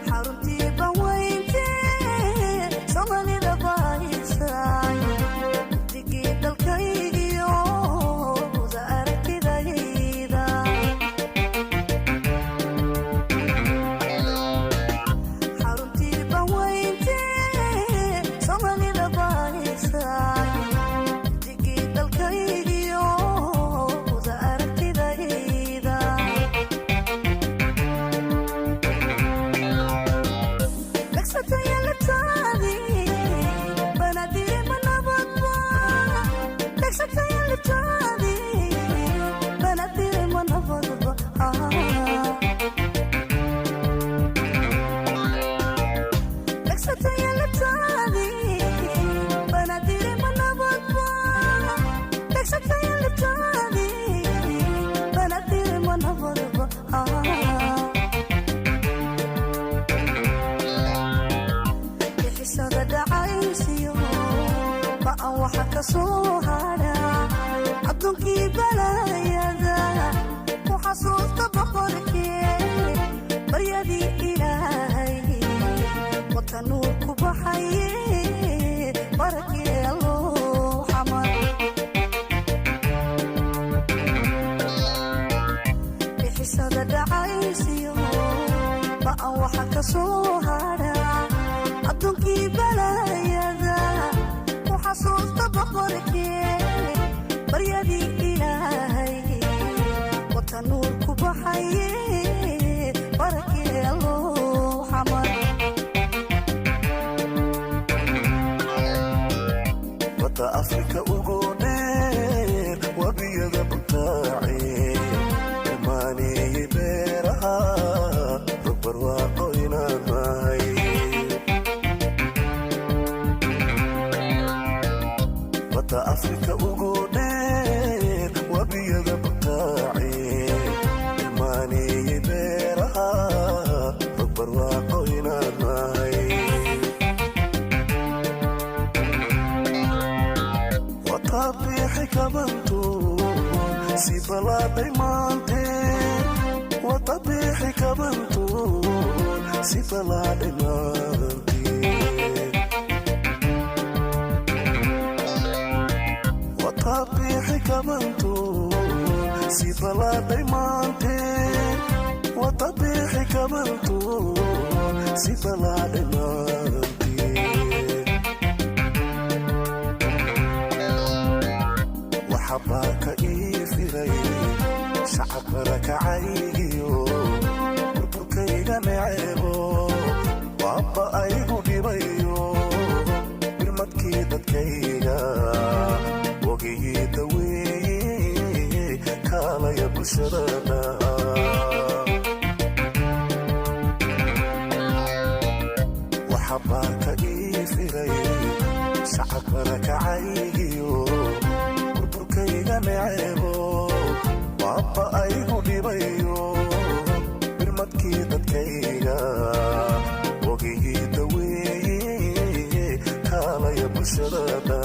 Xaruntii banweyntee Soomaalida bahaysay, digii dalkaygiyo wada aragtidayda. Xaruntii banweyntee Soomaalida bahaysay, digii dalkaygiyo wada aragtidayda. Bixisada dhacaysiyo ba'an waxa ka soo hadha adduunkii balaayada ku xasuusta boqorkee, baryadii Ilaahay wata nuur ku baxaye, barakee Alloo xamar. Bixisada dhacaysiyo ba'an waxa ka soo hadha adduunkii balaayada ku xasuusta boqorkee, baryadii Ilaahay wata nuur ku baxaye, barakee Alloo xamar. Badda Afrika ugu dheer, wabiyada butaace, irmaaneeyey beeraha, rog barwaaqo inaan nahay. Badda Afrika ugu dheer, wabiyada butaace, irmaaneeyey beeraha, rog barwaaqo inaan nahay. Watabiixi kabantu si balaadhay maante, watabiixi kabantu si balaadhay maante, watabiixi kabantu si balaadhay maante, watabiixi kabantu si balaadhay maante. Waxabaaka ii firay shacab barakacaygiyo burburkayga neceebo, waaba aygu dhibayo birmadkii dadkayga wogigii daweeye, kaalaya bulshadana. Waxabaaka ii firay shacab barakacaygiyo burburkayga neceebo, waaba aygu dhibayo birmadkii dadkayga wogigii daweeye, kaalaya bulshadana.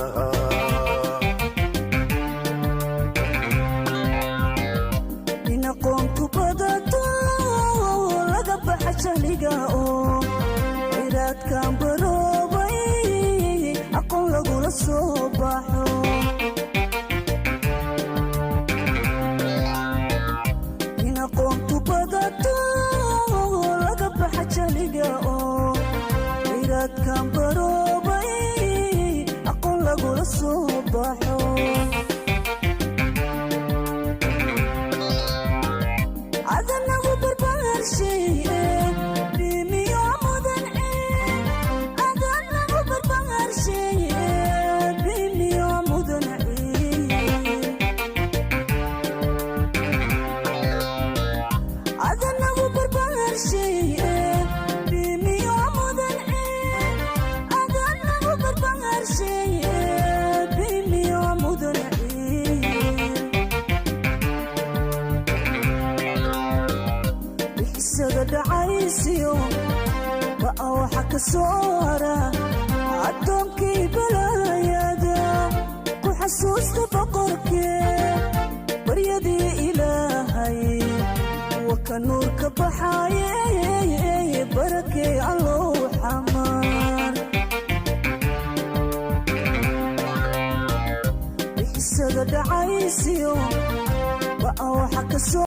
In aqoontu badato, laga baxa jahliga oo ciraadkan baroobay, aqoon lagula soo baxo. In aqoontu badato, laga baxa jahliga oo ciraadkan baroobay, aqoon lagula soo baxo. Adanagu barbaarshaye bimiyo mudan, adanagu barbaarshaye bimiyo mudan. Adanagu barbaarshaye bimiyo mudan, adanagu barbaarshaye bimiyo mudan. Bixisada dhacaysiyo ba'a waxa ka soo hara addoonkii balaayada ku xasuusta boqorkee, baryadii Ilaahay waka nuurka baxaaye, barakee. Argagixisada dhacaysiyo, ba'a waxa ka soo